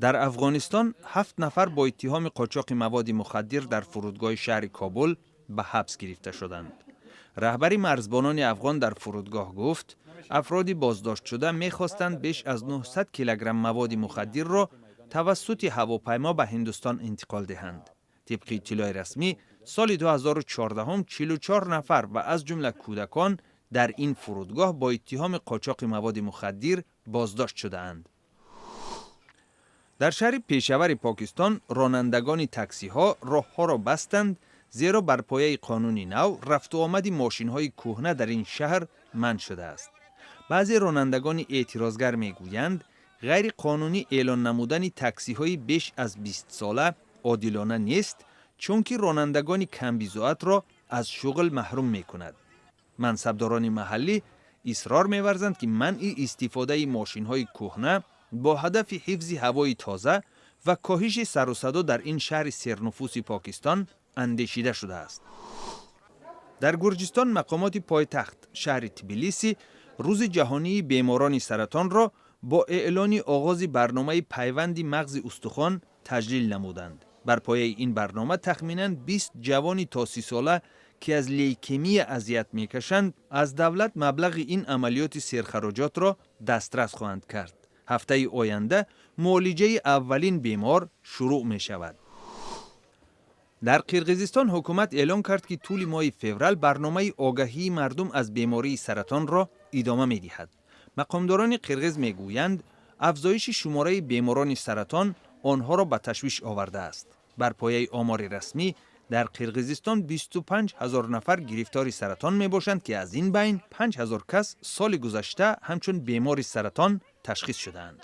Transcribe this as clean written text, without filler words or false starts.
Дар Афғонистон ҳафт нафар бо иттиҳоми қочоқи маводи мухаддир дар фурудгоҳи шаҳри Кобул ба ҳабс гирифта шуданд. Раҳбари марзбонони афғон дар фурудгоҳ гуфт, афроди боздоштшуда мехостанд беш аз 900 килограмм маводи мухаддирро тавассути ҳавопаймо ба Ҳиндустон интиқол диҳанд. Тибқи иттилои расмӣ, соли 2014 44 нафар ва аз ҷумла кӯдакон дар ин фурудгоҳ бо иттиҳоми қочоқи маводи мухаддир боздошт шудаанд. Дар шаҳри Пешавари Покистон ронандагони таксиҳо роҳҳоро бастанд, зеро бар пояи қонуни нав рафтуомади мошинҳои кӯҳна дар ин шаҳр манъ шудааст. Баъзе ронандагони эътирозгар мегӯянд, ғайриқонунӣ эълон намудани таксиҳои беш аз 20-сола одилона нест, чунки ронандагони камбизоатро аз шуғл маҳрум мекунад. Мансабдорони маҳаллӣ исрор меварзанд, ки манъи истифодаи мошинҳои кӯҳна бо ҳадафи ҳифзи ҳавои тоза ва коҳиши сарусадо дар ин шаҳри сернуфуси Покистон андешида шудааст. Дар Гурҷистон мақомоти пойтахт, шаҳри Тбилиси, Рӯзи ҷаҳонии беморони саратонро бо эълони оғози барномаи пайванди мағзи устухон таҷлил намуданд. Бар пояи ин барнома тахминан 20 ҷавони то 30-сола, ки аз лейкемия азият мекашанд, аз давлат маблағи ин амалиёти серхароҷотро дастрас хоҳанд кард. Ҳафтаи оянда муолиҷаи аввалин бемор шурӯъ мешавад. Дар Қирғизистон ҳукумат эълон кард, ки тӯли моҳи феврал барномаи огаҳии мардум аз бемории саратонро идома медиҳад. Мақомдорони қирғиз мегӯянд, афзоиши шумораи беморони саратон онҳоро ба ташвиш овардааст. Бар пояи омори расмӣ, дар Қирғизистон 25 ҳазор нафар гирифтори саратон мебошанд, ки аз ин байн 5 ҳазор кас соли гузашта ҳамчун бемори саратон ташхис шудаанд.